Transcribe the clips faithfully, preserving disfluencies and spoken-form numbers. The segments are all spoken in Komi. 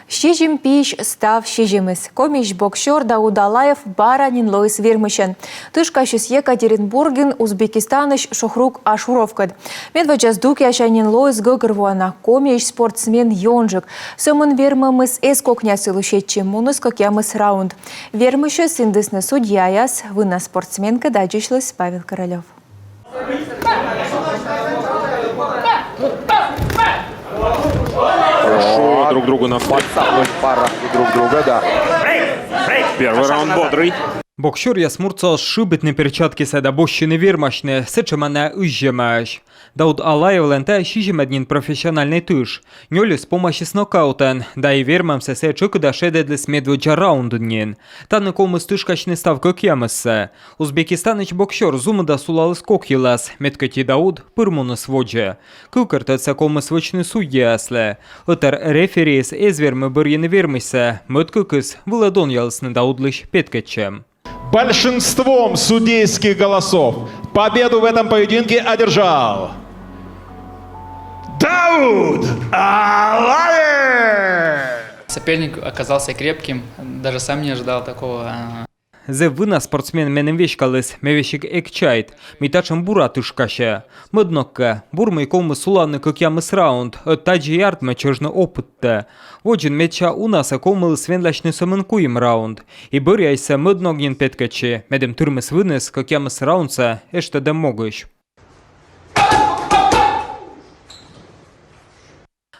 Сизим пиысь став сизимыс. Комиысь боксёр Дауд Алаев бара нин лоис вермысьӧн. Тышкасис Екатеринбургын Узбекистанысь Шохрук Ашуровкӧд. Медводдза здукъясянь нин лоис гӧгӧрвоана: комиысь спортсмен ёнджык. Сӧмын вермӧмыс эз кокняс йылысь сетчы, муніс кӧкъямыс раунд. Вермысьӧс индісны судьяяс. Вына спортсменкӧд аддзысьліс Павел Королёв. Хорошо друг друга на флаг. Подсовывают пара друг друга, да. Первый раунд бодрый. Боксёръяс муртса оз шыбитны перчаткисӧ да босьтчыны вермасьны, сэтшӧма найӧ ыззьӧмаӧсь. Дауд Алаевлӧн тайӧ сизимӧд нин профессиональнӧй тыш. Нёльыс помасис нокаутӧн, да и вермӧмсӧ сійӧ тшӧкыда шедӧдліс медводдза раундын нин. Тані ковмис тышкасьны став кӧкъямыссӧ. Узбекистанысь боксёр зумыда сулаліс кок йылас, мед кӧть и Дауд пыр муніс водзӧ. Кывкӧртӧдсӧ ковмис вӧчны судьяяслы. Ӧтар рефериыс эз вермы бӧрйыны вермысьсӧ, мӧд кыкыс вылӧ донъялісны Даудлысь петкӧдчӧм. Большинством судейских голосов победу в этом поединке одержал Дауд Алаев! Соперник оказался крепким, даже сам не ожидал такого. Зэв вына спортсмен меным веськаліс, ме весиг эг чайт, мый татшӧм бура тышкасьӧ. Мӧд ног кӧ, бур, мый ковмис сулавны кӧкъямыс раунд, ӧд тадзи и артмӧ чӧжны опыттӧ. Водзын медся унасӧ ковмыліс венласьны сӧмын куим раунд. И бӧръяысьсӧ мӧд ног нин петкӧдчи, медым тырмис выныс кӧкъямыс раундсӧ эштӧдӧм могысь.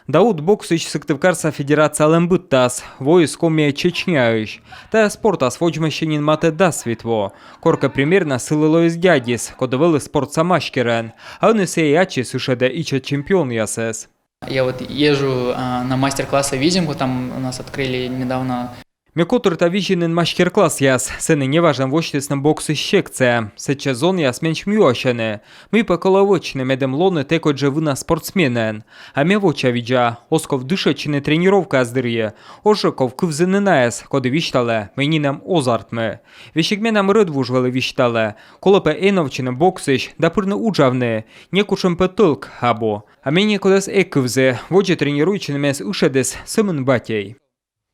Дауд боксысь Сыктывкарса федерациялӧн быдтас, воис Комиӧ Чечняысь. Тайӧ спортас водзмӧстчӧ нин матӧ дас вит во. Коркӧ примернӧ сылы лоис дядьыс, коді вӧлі спортса мастерӧн. А ӧні сійӧ ачыс ышӧдӧ ичӧт чемпионъясӧс. Я вот езжу, а, на мастер-классы в Визимку, там у нас открыли недавно. Ме котырта Визинын мастер-классъяс, сэні неважӧн восьтісны боксысь секция. Сэтчӧ зонъяс менсьым юасьӧны, мый пӧ колӧ вӧчны, медым лоны тэ кодь жӧ вына спортсменӧн. А ме вочавидза, оз ков дышӧдчыны тренировкаяс дырйи, оз жӧ ков кывзыны найӧс, коді висьталӧ, мый нинӧм оз артмы. Весиг менам рӧдвуж вӧлі висьталӧ, колӧ пӧ эновтчыны боксысь да пырны уджавны, некутшӧм пӧ тӧлк абу. А ме некодӧс эг кывзы, водзӧ тренируйтчыны менӧс ышӧдіс сӧмын батьӧй.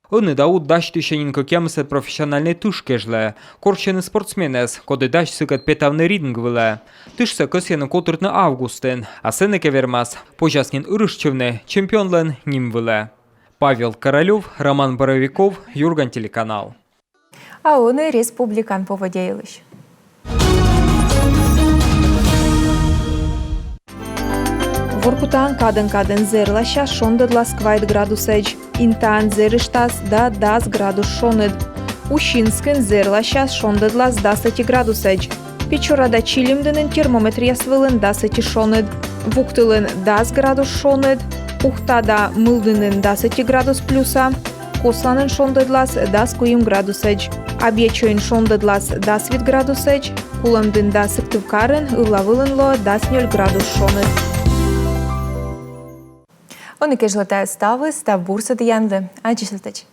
Ӧні Дауд дасьтысьӧ нин кӧкъямысӧд профессиональнӧй тыш кежлӧ. Корсьӧны спортсменӧс, коді дась сыкӧд петавны ринг вылӧ. Тышсӧ кӧсйӧны котыртны августын, а сэні кӧ вермас, позяс нин ырыштчывны чемпионлӧн ним вылӧ. Павел Королёв, Роман Боровиков, «Юрган» телеканал. А ӧні республикаын поводдя йылысь. Воркутаын кадӧн-кадӧн зэрласяс, шондӧдлас квайт градусӧдз. Интаын зэрыштас да дас градус шоныд. Усинскын зэрласяс, шондӧдлас дас ӧти градусӧдз. Печора да Чилимдінын термометръяс вылын дас ӧти шоныд. Вуктылын дас градус шоныд. Ухта да Мылдінын дас ӧти градус плюса. Косланын шондӧдлас дас куим градусӧдз. Абъячойын шондӧдлас дас вит градусӧдз. Кулӧмдін да Сыктывкарын ывла вылын лоӧ дас нёль градус шоныд. Ӧні кежлӧ тайӧ ставыс, став бурсӧ тіянлы. Аддзысьлытӧдз.